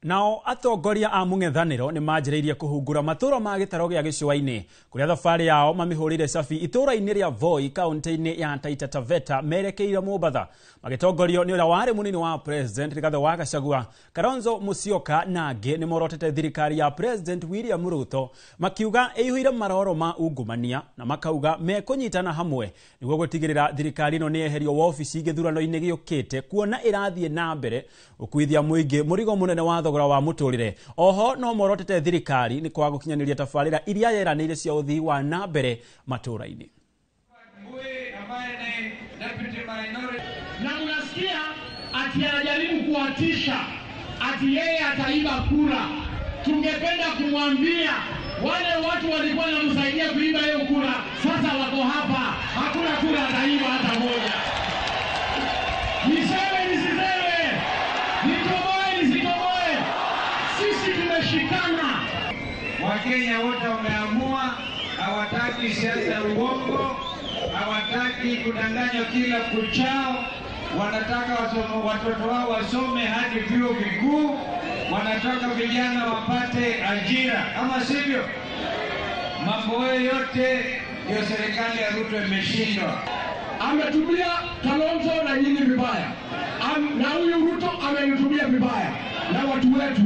Nao atongoria a mũng'ethanĩro nĩ manjĩrĩirie kũhungura matũũra ma gĩtaro gĩa gĩcũa-inĩ kũrĩa thabarĩ yao mamĩhũrĩire cabi itũũra-inĩ rĩa Voi kaunti-inĩ ya Taita Taveta merekeire Mombatha magĩtongorio nĩ ũrĩa warĩ mũnini wa President Rigathĩ wa Gachagua, Kalonzo Musyoka na angĩ nĩ morotete thirikari ya President William Ruto makiuga ĩihũire maroro ma ungumania na makauga mekũnyitana hamwe nĩguo gũtigĩrĩra thirikari ĩno nĩ yeherio wabici gĩthurano-inĩ gĩũkĩte kuona ĩrathiĩ na mbere gũkuithia mũingĩ mũrigo mũnene wa thogora wa mũtũrĩre. Oho no morotete thirikari nĩ kwaga gũkinyanĩria tabarĩra iria yeranĩire cia ũthii wa na mbere matũũra-inĩ. Na mnasikia ati anajaribu kuwatisha ati yeye ataiba kura. Tungependa kumwambia wale watu walikuwa wanamsaidia kuiba hiyo kura, sasa wako hapa, hakuna kura ataiba hata moja. Niseme nisiseme, nitoboe nisitoboe, sisi tumeshikana. Wakenya wote wameamua, hawataki siasa ya uongo, hawataki kudanganywa kila kuchao, wanataka watoto wao wasome hadi vyuo vikuu, wanataka vijana wapate ajira, ama sivyo? Mambo hayo yote ndio serikali ya Ruto imeshindwa. Ametumia Kalonzo na nyinyi vibaya, na huyu Ruto amenitumia vibaya na watu wetu.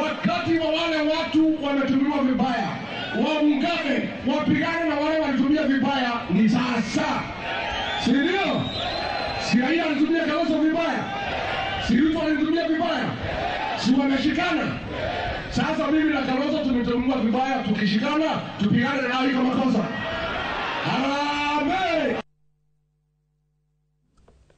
Wakati wa wale watu wametumiwa vibaya, waungane wapigane na wale walitumia vibaya ni sasa, si ndio? Si Raila alitumia Kalonzo vibaya, si Ruto alitumia vibaya, si wameshikana? Sasa mimi na Kalonzo tumetumiwa vibaya, tukishikana tupigane nao, iko makosa? Harambee!